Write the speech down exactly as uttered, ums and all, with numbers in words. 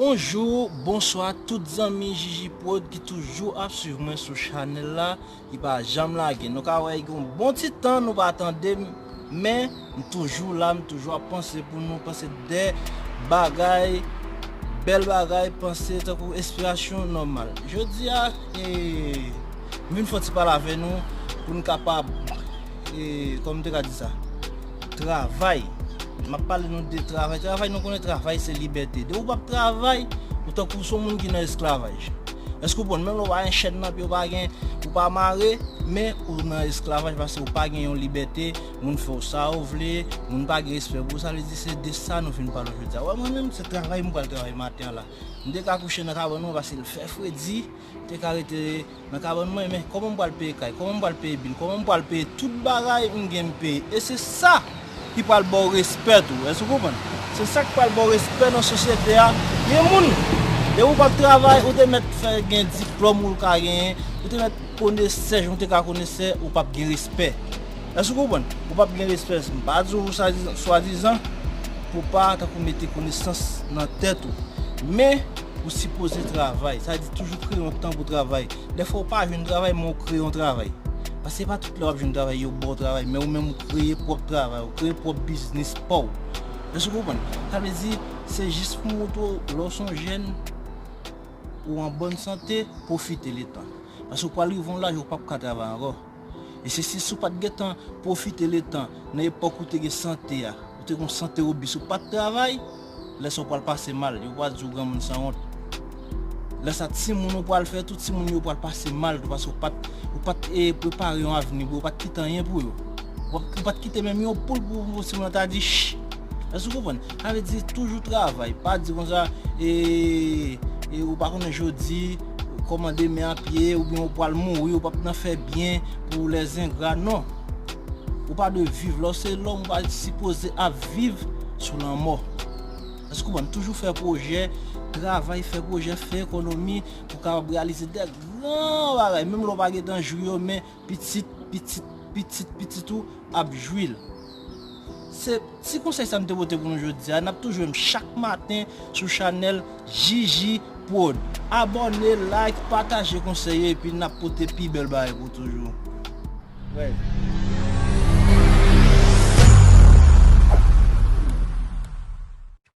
Bonjou, bonswa tout zanmi Jiji Prod ki toujou ap swiv mwen sou chanèl la, ki pa janm lage. Nou ka wè gen yon bon ti tan nou pa tande m, men m toujou la, m toujou ap panse pou nou, panse de bagay, bèl bagay, panse tankou enspirasyon nòmal. Jodi a, e, m vin fè yon ti pale avè nou pou n kapab, e, kòman m te ka di sa? Travay. M ap pale nou de travay. Travay, nou konnen travay se libète. Depi w p ap travay, ou tankou se yon moun ki nan esklavaj. Èske w konprann? Menm lè w pa gen chèn nan pye, w pa gen, ou pa mare, men ou nan esklavaj paske w pa gen yon libète, moun fè w sa w vle, moun pa gen respè pou ou, sa vle di se de sa nou vin pale jodi a. Wè, mwen menm, se travay m pral travay maten an la. M te ka kouche nan kabann mwen paske l fè fredi, m te ka rete nan kabann mwen, men kòman m pral peye kay, kòman m pral peye bil, kòman m pral peye tout bagay m gen m peye. E se sa ki pral ba w respè tou. Èske w konprann? Se sa ki pral ba w respè nan sosyete a. Gen moun, depi w p ap travay, ou te mèt fè gen diplòm ou ka genyen, ou te mèt konesè, jan w te ka konesè, ou p ap gen respè. Èske w konprann? Ou p ap gen respè. M pa di w swadizan, swadizan pou w pa tankou mete konesans nan tèt ou. Men, ou sipoze travay. Sa vle di toujou kreye yon tan pou travay. Dèfwa ou pa jwenn travay, men ou kreye yon travay. Paske se pa tout lè w ap jwenn travay, yo ba w travay, men ou menm ou kreye pwòp travay, ou kreye pwòp biznis pa w. Èske w konprann? Sa vle di, se jis pou montre w, lè w se yon jèn, ou an bòn sante, pwofite letan. Paske w pral rive yon laj ou p ap ka travay ankò. E se si, si w pa t gentan pwofite letan nan epòk ou te gen sante a, ou te gen yon sante wobis, ou pa t travay, lè sa w pral pase mal, yo pral di w granmoun sanwont. Lè sa timoun ou pral fè tou, timoun yo pral pase mal tou, paske ou pa t, ou pa t, e, prepare yon avni pou yo, ou pa t kite anyen pou yo. Ou pa, ou pa t kite menm yon poul pou, pou timoun nan ta di ch. Èske w konprann? Sa vle di toujou travay. Pa di konsa, e, e ou pa konnen jodi, kòman demen ap ye, oubyen ou pral mouri, ou p ap nan fè byen pou lèzengra. Non. Ou pa dwe viv. Lè w se lòm, ou pa sipoze ap viv sou lanmò. Èske w konprann? Toujou fè pwojè, travay, fè pwojè, fè ekonomi pou w kapab reyalize de gran bagay. Menm lè w pa gentan jwi yo, men pitit, pitit, pitit, pitit ou ap jwi l. Se ti konsèy sa m te pote pou nou jodi a. N ap toujou wè m chak maten sou chanèl Jiji Prod. Abòne, like, pataje konsèy yo, epi n ap pote pi bèl bagay pou toujou. Wè.